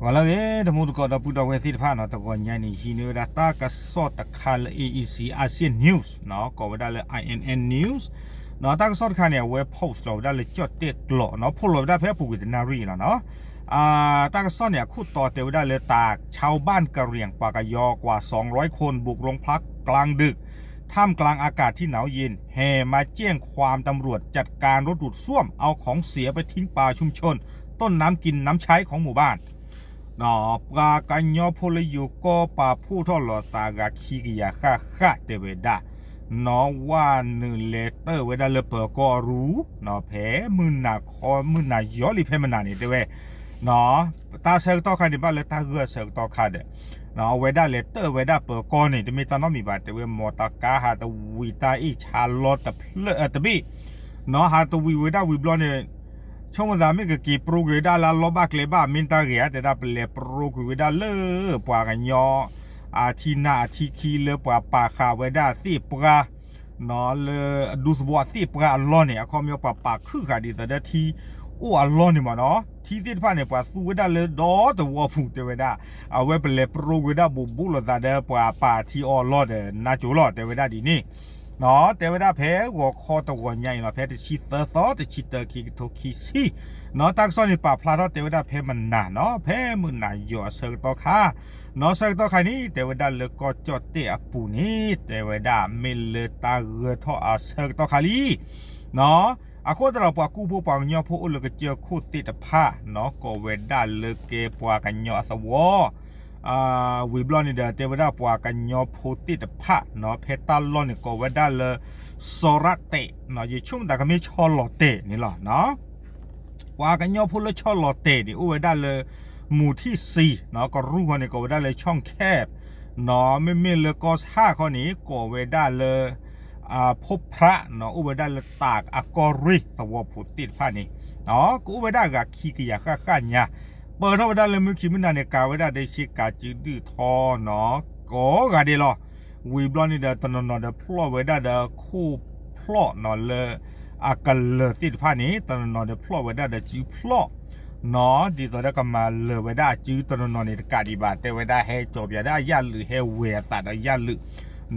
ဂီၤလၢအဂ့ၤ တံၤသကိးဒီပုၢ်ဒီဝဲၢ်သ့ၣ်တဖၣ်နီၤ, တဂီၤညါအံၤန့ၣ် ဟံးန့ၢ်ဝဲဒၣ်တၢ်ကစီၣ်တခါလၢ A E C Asia News နီၤ, ကိးဝဲဒၣ်လၢ I N N News နီၤ. တၢ်ကစီၣ်တခါန့ၣ် အဝဲ post လီၤဝဲဒၣ်လၢကၠီၣ်တဲၣ်ကျိာ်နီၤ, ဖီၣ်လီၤဝဲဒၣ်ဖဲအပူၤကွံာ်တနၣ်ရံၣ်လီၤနီၤ. တၢ်ကစီၣ်န့ၣ် အခိၣ်တီတဲဝဲဒၣ်လၢတၢ် ชาวบ้านกะเหรี่ยง กว่าร้อยคน บุกโรงพักกลางดึก ท่ามกลางอากาศที่หนาวเย็น แห่มาแจ้งความตำรวจจัดการรถดูดซ่วม เอาของเสียไปทิ้งปาชุมชน ต้นน้ำกินน้ำใช้ของหมู่บ้าน ပှၤကညီဖိလၢယိၤကီၢ်ပာ်ဖှိၣ်ထီၣ်လိာ်သးဂၤခံကယၤဃၣ်ဃၣ်တဲဝဲဒၣ်, နီၤ, ဝဲနုာ်လဲၤတၢၢ်ဝဲဒၣ်လၢပၢၤကီၢ်အရူ နီၤ, ဖဲမုၢ်နၤခီ မုၢ်နၤယီၤလံဖဲမနၤန့ၣ်တဲဝဲ, နီၤ, တၢ်ဆၢကတီၢ်ခါန့ၣ် ဘၣ်လၢတၢ်ဂိၢ်အဆၢကတီၢ်ခါဒီး အဝဲဒၣ်လဲၤတၢၢ်ဝဲဒၣ်ပၢၤကီၢ်န့ၣ် တမ့ၢ်တၢ်နီတမံၤဘၣ် တဲဝဲ မီၢ်တကါဟးတဝံၤတၢ်အ့ၣ်ဆါလီတဖျၢၣ်တဘ့ၣ်, နီၤ, ဟးတဝံၤဝဲဒၣ်ဝံၤဘျီန့ၣ် ဆိကမိၣ်သးမ့ၢ်ကက့ၤပရိက့ၤဝဲဒၣ်လၢအလီၢ်ဘၣ်ကျဲဘၣ် မ့ၢ်တၢ်ဂ့ၤဧါ တဲဒၣ်ပလဲၤပရိက့ၤဝဲဒၣ်လၢ ပှၤကညီ အထံနၢ်အထံခံလၢပှၤပာ်ဃာ်ဝဲဒၣ်သ့ၣ်ပှၢ် နီၤ, လၢဒူသဝီသ့ၣ်ပှၢ်အလီၢ်န့ၣ် အခီပညီပှၤပာ်ခုၣ်ဃာ်ဒ်သိးဒီးထံအိၣ်အလီၢ်န့ၣ်မ့ၢ်နီၤ, ထံသ့ၣ်တဖၣ်န့ၣ် ပှၤသူဝဲဒၣ်လၢဒီသဝီပူၤတဲဝဲဒၣ်, အဝဲပလဲၤပရိက့ၤဝဲဒၣ်ဘူးဘူးလိာ်သးဒီးပှၤပာ်ထံအီၤအလီၢ်ဒီးနါစိၤလီၤ တဲဝဲဒၣ်ဒ်န့ၣ် နီၤ, တဲဝဲဒၣ်ဖဲဂီၤခီတဂီၤညါအံၤလီၤ ဖဲတဆံသၢသီ တဆံတၢ ခံကထိခံဆံ, နီၤ, တၢ်ကစီၣ်န့ၣ်ပာ်ဖျါထီၣ်တဲဝဲဒၣ်ဖဲမနၤနီၤ, ဖဲမုၢ်နၤယီၤအဆၢကတီၢ်ခါ, နီၤ, ဆၢကတီၢ်ခါန့ၣ် တဲဝဲဒၣ်လၢကီၢ်ကၠီၣ်တဲၣ်အပူၤန့ၣ် တဲဝဲဒၣ်မ့ၢ်လၢတၢ်ဂၢၢ်ထီၣ်အဆၢကတီၢ်ခါလံ နီၤ, အဃိသတးဒီးပှၤကူၣ်ဖိပှၤကညီဖိအိၣ်လၢကစၢၢ်ခိၣ်သ့ၣ်တဖၣ် နီၤ, ကိးဝဲဒၣ်လၢကဲပှၤကညီအသဝီ ဝံၤဘျီန့ၣ်ဒီး တဲဝဲဒၣ်ပှၤကညီဖိသ့ၣ်တဖၣ် နီၤ, ဖဲတၢ်လီၢ်န့ၣ်ကိးဝဲဒၣ်လၢ စီၤရၣ်တဲာ် နီၤ, ယဆိကမိၣ်သးကမ့ၢ်ဆီလီၤတဲာ်န့ၣ်လီၤ နီၤ, ပှၤကညီဖိလၢဆီလီၤတဲာ်န့ၣ် အိၣ်ဝဲဒၣ်လၢ မူထံၣ်စံ နီၤ, ကရူၢ်ဃီန့ၣ် ကိးဝဲဒၣ်လၢ ဆီၣ်ခဲး နီၤ, မ့မ့ၢ်လၢကီၢ်ဆၣ်ခီန့ၣ် ကိးဝဲဒၣ်လၢ ဖိဖြး နီၤ, အိၣ်ဝဲဒၣ်လၢတၢ်အကီၢ်ရ့ၣ်သဝီဖိသ့ၣ်တဖၣ်န့ၣ် ကအိၣ်ဝဲဒၣ်ဂၤခံကယၤဃၣ်ဃၣ်ညါ, ပၢၢ်ထီၣ်ဝဲဒၣ်လၢမုၢ်ခံမုၢ်နၤန့ၣ် ကၤဝဲဒၣ်ဒ့ဆ့ကၤစုဒုၣ်ထီ နီၤ, ကိးဂၤဒဲးလီၤ. ဝံၤဘျီန့ၣ်ဒီး တနီၤနီၤဒီးဖျီၣ်ဝဲဒၣ်ဒီးခိၣ်ဖျီၣ် နီၤ, လၢအကလၢၤသ့ၣ်တဖၣ်န့ၣ် တနီၤနီၤဒီးဖျီၣ်ဝဲဒၣ်ဒီးစုဖျီၣ် နီၤ, ဒ်သိးဒီးကမၤလၢာ်ဝဲဒၣ်အစု တနီၤနီၤန့ၣ် တကးဒံးဘၣ် တဲဝဲဒၣ်ဟဲကၠီၤပၠးဒၣ်အယၣ်လုး ဟဲဝဲအသးဒီးယၣ်လုး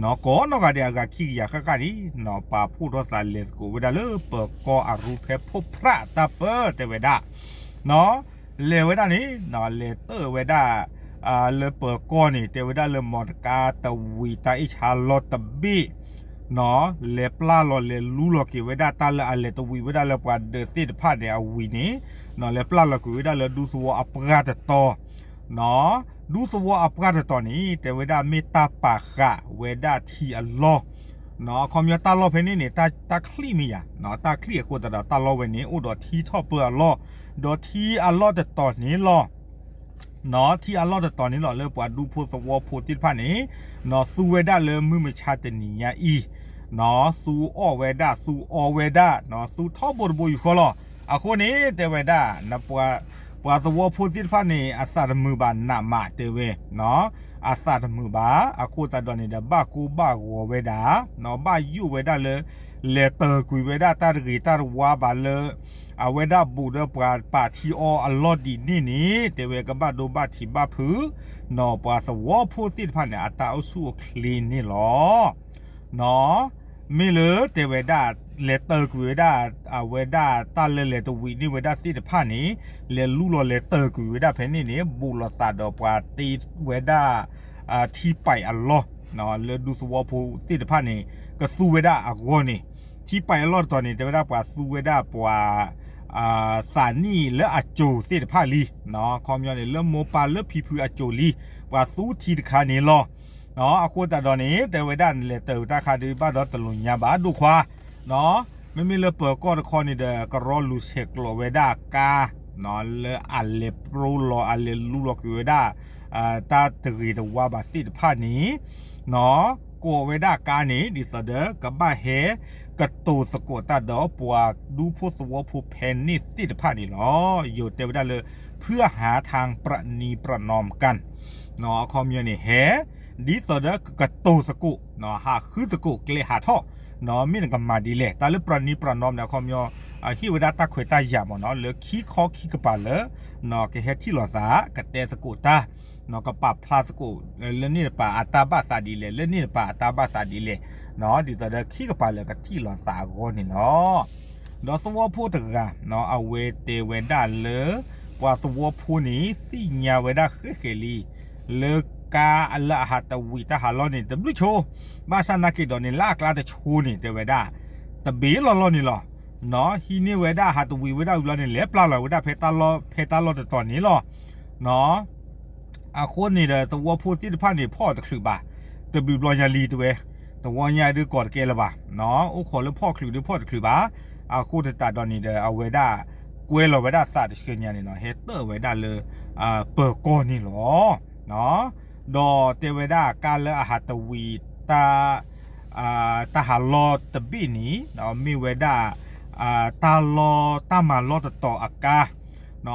နီၤ, ကိးနီၢ်ဂၤဒဲးအဂၤခံကယၤဃၣ်ဃၣ်န့ၣ် နီၤ, ပာ်ဖှိၣ်ထီၣ်သးလဲၤသကိးဝဲဒၣ်လၢပၢၤကီၢ်အရူဖဲဖိဖြးတၢ်ပၢၢ်တဲဝဲဒၣ် နီၤ, လဲၤဝဲဒၣ်န့ၣ် နီၤ, လဲၤတၢၢ်ဝဲဒၣ် လၢပၢၤကီၢ်န့ၣ် တဲဝဲဒၣ်လၢမီၢ်တကါတဝံၤတၢ်အ့ၣ်ဆါလီတဘ့ၣ် နီၤ, လဲၤပျၢ်လီၤလဲၤလူလီၤက့ၤဝဲဒၣ်တၢ်လၢအလဲၤတဝံၤဝဲဒၣ်လၢပှၤဒၢးသ့ၣ်တဖၣ်န့ၣ်အဝံၤန့ၣ် နီၤ, လဲၤပျၢ်လီၤကွံာ်ဝဲဒၣ်လၢဒူသဝီအပှၢ်တတီၤ နီၤ, ဒူသဝီအပှၢ်တတီၤန့ၣ် တဲဝဲဒၣ်မ့ၢ်တၢ်ပာ်ဃာ်ဝဲဒၣ်ထံအလီၢ် နီၤ, အခီပညီတၢ်လီၢ်ဖဲန့ၣ်န့ၣ် တၢ်ချံၣ်မ့ၢ်ယၤ နီၤ, တၢ်ချံၣ်အဃိသတးဒီးတၢ်လီၢ်ဝဲန့ၣ် အိၣ်ဒီးထံထီၣ်ပၢအလီၢ် ဒီးထံအလီၢ်တတီၤန့ၣ်လီၤ နီၤ, ထံအလီၢ်တတီၤန့ၣ်လီၤ လၢပှၤဒူဖိသဝီဖိသ့ၣ်တဖၣ်န့ၣ် နီၤ, သူဝဲဒၣ်လၢမုၢ်မဆါတနံၤညါအံၤ နီၤ, သူအီၣ်ဝဲဒၣ် သူအီဝဲဒၣ် နီၤ, သူထီဘိတဘိယူၢ်ဃီလီၤ. အဃိန့ၣ် တဲဝဲဒၣ် ပှၤသဝီဖိသ့ၣ်တဖၣ်န့ၣ် အသးတမုာ်ဘၣ်နးမးတဲဝဲ နီၤ, အသးတမုာ်ဘၣ် အဃိသတးဒီးန့ၣ်ဒီး ဘၣ်ကိၢ်ဘၣ်ဂီၤဝဲဒၣ် နီၤ, ဘၣ်ယိၣ်ဝဲဒၣ်လၢ လဲၤတၢၢ်ကွံာ်ဝဲဒၣ်တၢ်တဂ့ၤတၢ်တဝါဘၣ်လၢ အဝဲဒၣ်ဘူးဒီးပှၤပာ်ထံအီအလီၢ်ဒ်န့ၣ်န့ၣ် တဲဝဲကဘၣ်ဒိဘၣ်ထံးဘၣ်ဖုး နီၤ, ပှၤသဝီဖိသ့ၣ်တဖၣ်န့ၣ် အတၢ်အိၣ်ဆူၣ်အိၣ်ချ့န့ၣ်လီၤ. နီၤ, မ့ၢ်လၢတဲဝဲဒၣ် လဲၤတၢၢ်ကွံာ်ဝဲဒၣ် အဝဲဒၣ်တၢ်လၢလဲၤတဝံၤန့ၢ်ဝဲဒၣ်သ့ၣ်တဖၣ်န့ၣ် လဲၤလူလီၤလဲၤတၢၢ်ကွံာ်ဝဲဒၣ်ဖဲန့ၣ်န့ၣ် ဘူးလိာ်သးဒီးပှၤတ့ဝဲဒၣ် ထံပာ်အလီၢ် လၢဒူသဝီဖိသ့ၣ်တဖၣ်န့ၣ် ကသူဝဲဒၣ်အဂီၢ်န့ၣ် ထံပာ်အလီၢ်တတီၤန့ၣ် တဲဝဲဒၣ်ပှၤသူဝဲဒၣ်ပှၤ သးနံၣ်လၢအစိၤသ့ၣ်တဖၣ်လံ, ခီပညီန့ၣ် လၢမိၢ်ပၢ်လၢဖံဖုအစိၤလံ, ပှၤသူထံတခါန့ၣ်လီၤ. အဃိသတးဒီးန့ၣ် တဲဝဲဒၣ်လဲၤတၢၢ်တၢ်ခါဒုးဘၣ်ဒီးတလိာ်ညါဘၣ်ဒိၣ်ခွါ, မ့မ့ၢ်လၢပၢၤကီၢ်တခီန့ၣ်ဒီး ကရီလူၤဆဲးကျိးဝဲဒၣ်ကါ လၢအလဲၤပရိလီၤအလဲၤလူလီၤကွံာ်ဝဲဒၣ် တၢ်တဂ့ၤတဝါဘၣ်သ့ၣ်တဖၣ်န့ၣ် ကိးဝဲဒၣ်ကါန့ၣ် ဒ်သိးဒီး ကဘၣ်ဟဲ ကတိၤသကိးတၢ်ဒီးပှၤဒူဖိသဝီဖိဖဲန့ၣ်သ့ၣ်တဖၣ်န့ၣ်လီၤ. ယိၤတဲဝဲဒၣ်လၢ เพื่อหาทางประนีประนอมกัน အခီပညီန့ၣ် ဟဲ ဒ်သိးဒီးကကတိၤသကိး ဟးဃုသကိးကျဲဟးထီၣ် မ့ၢ်နကမၤဒ်လဲၣ် တၢ်လၢပြးနံၤပြးနီမန့ၣ် အခီပညီ ဟ့ၣ်ဝဲဒၣ်တၢ်ခွဲးတၢ်ယာ်မ့ၢ်နီၤ လၢခံခီခံကပၤလၢ ကဟဲထံၣ်လိာ်သး ကတဲသကိးတၢ် ကပာ်ဖျါသကိး လၢန့ၣ်တပၤအတၢ်ဘၣ်သးဒ်လဲၣ် လၢန့ၣ်တပၤအတၢ်ဘၣ်သးဒ်လဲၣ် ဒ်သိးဒီးခံကပၤလၢကထံၣ်လိာ်သးအဂီၢ်န့ၣ်လီၤ. ဒီးသဝီဖိတဂၤ အဝဲတဲဝဲဒၣ်လၢ ပှၤသဝီဖိန့ၣ် သ့ၣ်ညါဝဲဒၣ်ဃဲးဃဲးလံ လၢကါလၢအဟးတဝံၤတၢ်ဟးလီၢ်န့ၣ် တဘျုးဆိ ဘၣ်ဆၣ်နာ်က့ၤဒီးန့ၣ် လၢအကျါတဆိန့ၣ် တဲဝဲဒၣ် တဘ့ၣ်လီၤလီၢ်န့ၣ်လီၤ. ဟံးန့ၢ်ဝဲဒၣ်ဟးတဝံၤဝဲဒၣ်ဝံၤဘျီန့ၣ် လဲၤပျၢ်လီၤဝဲဒၣ်ဖဲတၢ်လီၢ် ဖဲတၢ်လီၢ်တတီၤန့ၣ်လီၤ. အဃိန့ၣ်ဒီး သဝီဖိသ့ၣ်တဖၣ်န့ၣ် ဖီၣ်တချုးဘၣ်, တဘျုးဘျီညါလံတဲဝဲ, တဝီညါဒုးကီးတကဲလၢၤဘၣ်, အိၣ်ခိးလၢဖီၣ်ချုးဒုးဖီၣ်တချုးဘၣ်, အဃိသတးဒီးန့ၣ်ဒီး အဝဲဒၣ် ကွဲလီၤဝဲဒၣ်သးတဆှၢညါန့ၣ်နီၤ ဟဲတၢၣ်ဝဲဒၣ်လၢ ပၢၤကီၢ်န့ၣ်လီၤ. ဒီးတဲဝဲဒၣ်ကါလၢအဟးတဝံၤ တၢ်ဟးလီၢ်တဘ့ၣ်န့ၣ် မ့ၢ်ဝဲဒၣ် တၢ်လီၢ်တၢ်မၤလီၢ်တတီၤအကါ,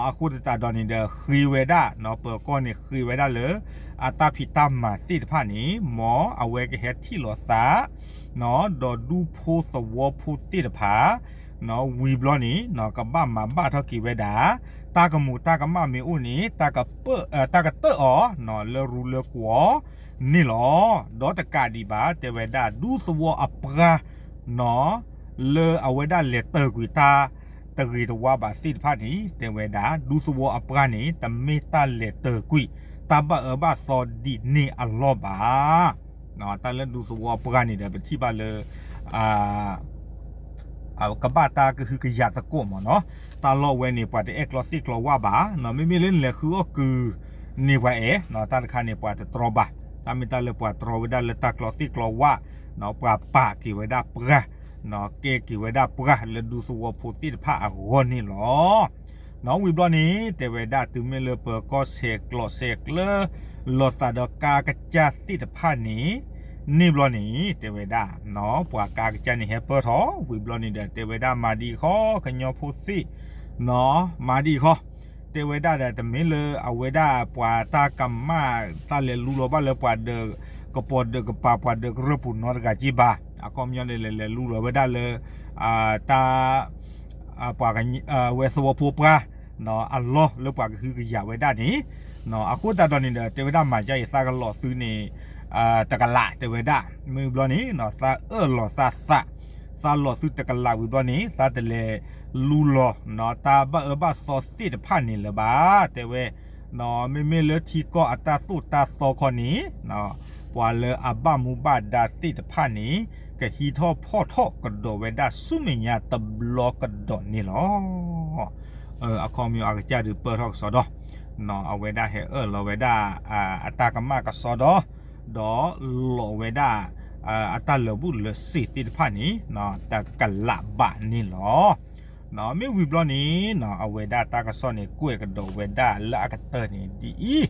အဃိသတးဒီးန့ၣ်ဒီး ဃ့ဝဲဒၣ် ပၢၤကီၢ်န့ၣ်ဃ့ဝဲဒၣ်လၢ အတၢ်ဖံးတၢ်မၤသ့ၣ်တဖၣ်န့ၣ် မ်အဝဲကဟဲထံၣ်လိာ်သး ဒီးဒူဖိသဝီဖိသ့ၣ်တဖၣ် ဝံၤဘျီန့ၣ် ကဘၣ်မၤဘၣ်ထီၣ်က့ၤဝဲဒၣ် တၢ်ကမူးတၢ်ကမၣ်မ့ၢ်အိၣ်န့ၣ် တၢ်ကတၢၣ်အီၤ လၢရူလၢကွီၤန့ၣ်လီၤ. ဒီးတကးဒံးဘၣ် တဲဝဲဒၣ် ဒူသဝီအပှၤ လၢအဝဲဒၣ်လဲၤတၢၢ်ကွံာ်တၢ်တဂ့ၤတဝါဘၣ်သ့ၣ်တဖၣ်န့ၣ် တဲဝဲဒၣ် ဒူသဝီအပှၤန့ၣ် တမ့ၢ်တၢ်လဲၤတၢၢ်ကွံာ် တၢ်ဘၣ်အၢဘၣ်သီဒ်န့ၣ်အလီၢ်ဘၣ်. တၢ်လၢဒူသဝီအပှၤန့ၣ်ဒီး ပထံၣ်ဘၣ်လၢ ကဘၣ်တၢ်ကဟုကယာ်သကိးမ့ၢ်နီၤ, တၢ်လီၢ်ဝဲန့ၣ် ပှၤတအဲၣ်ကျီသ့ၣ်ကျီဝၣ်ဘၣ်, မ့မ့ၢ်လၢနလဲၤဃုအီၣ်ကုၤန့ၢ်ပှၤအဲၣ် တၢ်တခါန့ၣ် ပှၤတတြီဘၣ်, တၢ်မ့ၢ်တၢ်လၢပှၤတြီဝဲဒၣ်လၢတၢ်ကျီသ့ၣ်ကျီဝၣ်, ပှၤပာ်က့ၤဝဲဒၣ်ပှၤ, ကဲက့ၤဝဲဒၣ်ပှၤလၢဒူသဝီဖိသ့ၣ်တဖၣ်အဂီၢ်န့ၣ်လီၤ. ဝံၤဘျီန့ၣ် တဲဝဲဒၣ်တုၤမ့ၢ်လၢပၢၤကီၢ်ဆဲးကျိးဆဲးကျၢ လိာ်သးဒီးကါကစၢ်သ့ၣ်တဖၣ်န့ၣ် န့ၢ်ဘျီန့ၣ် တဲဝဲဒၣ် ပှၤကါကစၢ်န့ၣ်ဟဲပၢၢ်ထီၣ် ဝံၤဘျီန့ၣ်ဒီး တဲဝဲဒၣ်မၤဒံးဃီ ကညီဖိသ့ၣ် မၤဒံးဃီ, တဲဝဲဒၣ်ဒီး တမ့ၢ်လၢအဝဲဒၣ်ပှၤတၢ်ကမၣ် တၢ်လဲၤလူလီၤဘၣ်လၢပှၤဒၢးကပီၤဒၢးကပၤ ပှၤဒၢးကရၢၢ်ပူၤနီတဂၤက့ဘၣ်, အခီပညီန့ၣ် လဲၤလဲၤလူလီၤဝဲဒၣ်လၢ တၢ် ပှၤ ဝဲသဝီဖိပှၤ အလီၢ်လၢပှၤကဟုကယာ်ဝဲဒၣ်န့ၣ်, အဃိသတးဒီးန့ၣ်ဒီး တဲဝဲဒၣ်မၤဒ်အံၤ သးကလီၤသုန့ၣ် တကလး တဲဝဲဒၣ်, မ့ၢ်ဘျီန့ၣ် သးအၢၣ်လီၤသးသး, သးလီၤသုတကလးဝံၤဘျီန့ၣ် သးတလဲၤလူလီၤ တၢ်ဘၣ်အၢဘၣ်သီသ့ၣ်တဖၣ်န့ၣ်လၢၤဘၣ် တဲဝဲ, မ့မ့ၢ်လၢထံကီၢ်အတၢ်သိၣ်တၢ်သီခီန့ၣ် ပှၤလၢအဘၣ်မူဘၣ်ဒါသ့ၣ်တဖၣ်န့ၣ် ကဟံးထီၣ်ဖီၣ်ထီၣ်ကဒီးဝဲဒၣ်ဆူမဲာ်ညါတဘျီကဒီးန့ၣ်လီၤ. အခီပညီအကစၢ်ဒုးပၢၢ်ထီၣ်ကစီဒီ, အဝဲဒၣ်ဟဲအၢၣ်လီၤဝဲဒၣ် အတၢ်ကမၣ်ကစီဒီ, ဒီးလီၤဝဲဒၣ် အတၢ်လၢာ်ဘူၣ်လၢာ်စ့ၤသ့ၣ်တဖၣ်န့ၣ် တကလးဘးန့ၣ်လီၤ. မ့ၢ်ဝံၤဘျီန့ၣ် အဝဲဒၣ်တၢ်ကစီၣ်န့ၣ် ကွဲးကဒီးဝဲဒၣ်လၢအကတၢၢ်န့ၣ်ဒ်အံ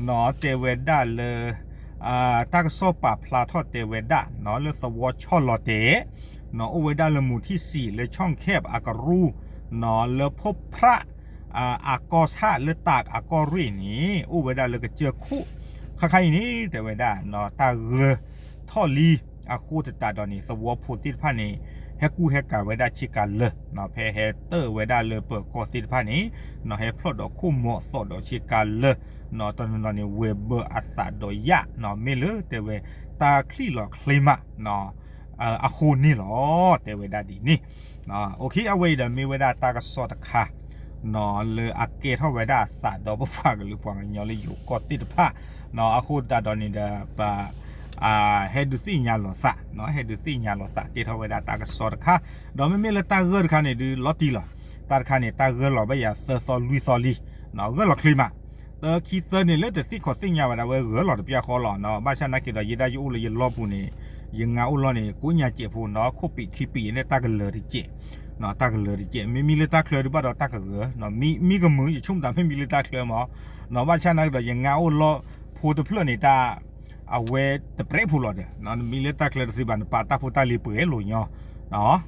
ၤ, တဲဝဲဒၣ်လၢ တၢ်ကစီၣ်ပာ်ဖျါထီၣ်တဲဝဲဒၣ် လၢသဝီဆီၣ်လီၤတဲာ် အိၣ်ဝဲဒၣ်လၢမူၤထံၣ်စံာ်လၢဆီၣ်ခဲးအကရူၢ် လၢဖိဖြၣ် အကီၢ်ဆၣ်လၢတၢ်အကီၢ်ရ့ၣ်န့ၣ် အိၣ်ဝဲဒၣ်လၢကစၢၢ်ခိၣ် ခါခါအံၤန့ၣ် တဲဝဲဒၣ် တၢ်ဂၢၢ်ထီၣ်လံ အဃိသတးဒီးန့ၣ် သဝီဖိသ့ၣ်တဖၣ်န့ၣ် ဟဲကူဟဲကၤဝဲဒၣ်ဆ့ကၤလၢာ် ဖဲဟဲတၢၣ်ဝဲဒၣ်လၢပၢၤကီၢ်သ့ၣ်တဖၣ်န့ၣ် ဟဲဖျိးဒီးခိၣ်မီၤသီၣ်ဒီးဆ့ကၤလၢာ် တနီၤနီၤန့ၣ် ဝဲၤဘၢအသးဒီးယၣ် မ့ၢ်လၢတဲဝဲ တၢ်ချံၣ်လီၤချ့မး အဃိန့ၣ်လီၤ တဲဝဲဒၣ်ဒ်န့ၣ်. အဝဲအံၤဒီးမ့ၢ်ဝဲဒၣ်တၢ်ကစီၣ်တခါ လၢအကဲထီၣ်ဝဲဒၣ်အသးဒီးပပှၤကလုာ်ပှၤကညီလၢယိၤကီၢ်သ့ၣ်တဖၣ် အဃိသတးဒီးန့ၣ်ဒီး ပ ဟဲဒုးသ့ၣ်ညါလိာ်သး ဟဲဒုးသ့ၣ်ညါလိာ်သး ကဲထီၣ်ဝဲဒၣ်တၢ်ကစီၣ်တခါ, ဒီးမ့မ့ၢ်လၢတၢ်ဂၢၢ်တခါန့ၣ်ဒုးလီၤတံၢ်လီၤ. တၢ်တခါန့ၣ် တၢ်ဂၢၢ်လီၤဘၣ်ယၤသၢသီလွံၢ်သီလံ, ဂၢၢ်လီၤချ့မး, တခံသၢန့ၣ် လၢတသ့ၣ်ခီၣ်သ့ၣ်ညါဝဲဒၣ်ဝဲဂၢၢ်လီၤတပျၢ်ဃီလီၤ. ဘၣ်ဆၣ်နာ်က့ၤဒီး ယဲဒၣ်ယအိၣ်လၢယလီၢ်ပူၤန့ၣ် ယငါအိၣ်လီၢ်န့ၣ် ကိးညါစဲးဖိနီၤ ခိၣ်ပံးခံပံးန့ၣ် တၢ်ကလၢၤတစဲး တၢ်ကလၢၤတစဲး မ့မ့ၢ်လၢတၢ်ချၢဒုးဘၣ်ဒီးတၢ်ကဂၢၢ်, မံကမုာ် ယဆိကမိၣ်တၢ်မ့ၢ်မံလၢတၢ်ချၢမး, ဘၣ်ဆၣ်နာ်က့ၤဒီး ယငါအိၣ်လီၢ်ဖိတဖျၢၣ်န့ၣ် တၢ် အဝဲတပြဲးဖိလီၤဒီး မံလၢတၢ်ချၢတသ့ဘၣ် နပာ်တၢ်ဖိတၢ်လံၤပှဲၤလိာ်ညီ,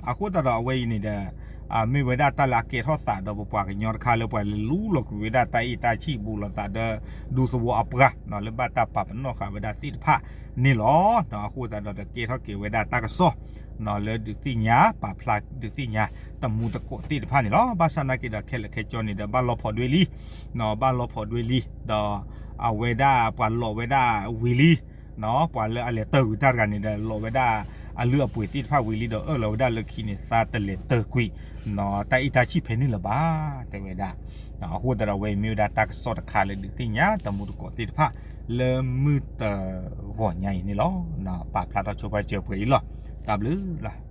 အဃိသတးဒီးအဝဲအံၤန့ၣ်ဒီး မ့ၢ်ဝဲဒၣ်တၢ်လၢအကဲထီၣ်သးဒီးပပှၤကညီတခါလၢပှၤလဲၤလူလီၤကွံာ်ဝဲဒၣ်တၢ်အ့ၣ်တၢ်ဆံၣ် ဘူးလိာ်သးဒီး ဒူသဝီအပှၤ လၢဘၣ်တၢ်ပာ်ပနီၣ်ဃာ်ဝဲဒၣ်သ့ၣ်တဖၣ်န့ၣ်လီၤ. အဃိသတးဒီးကဲထီၣ်က့ၤဝဲဒၣ်တၢ်ကစီၣ် လၢဒုးသ့ၣ်ညါ ပာ်ဖျါဒုးသ့ၣ်ညါ တမူတကိးသ့ၣ်တဖၣ်န့ၣ်လီၤ. ဘၣ်ဆၣ်နာ်က့ဒီးခဲလၢာ်ခဲဆ့န့ၣ်ဒီး ဘၣ်လီၤဖီၣ်ဒွဲလံ ဘၣ်လီၤဖီၣ်ဒွဲလံ ဒီးအဝဲဒၣ်ပှၤလိးဝဲဒၣ်ဝံၤလံ ပှၤလၢအလဲၤတၢၢ်ကွံာ်တၢ်တဂၤန့ၣ်ဒီး လိးဝဲဒၣ်အလုၢ်အပှ့ၤသ့ၣ်တဖၣ်ဝံၤလံဒီး အၢၣ်လီၤဝဲဒၣ်လၢခံန့ၣ် သးတလဲၤတၢၢ်ကွံာ် တၢ်အ့ၣ်တၢ်ဆံၣ်ဖဲန့ၣ်လၢၤဘၣ် တဲဝဲဒၣ်. အဃိသတးဒီးအဝဲအံၤမ့ၢ်ဝဲဒၣ်တၢ်ကစီၣ်တခါလၢဒုးသ့ၣ်ညါတမူတကိးသ့ၣ်တဖၣ် လၢမုၢ်တဂီၤညါအံၤန့ၣ်လီၤ. ပာ်ဖျါထီၣ်ဆိပာ်စၢၤပှဲၤအံၤလီၤ. တၢ်ဘျုးလီၤ.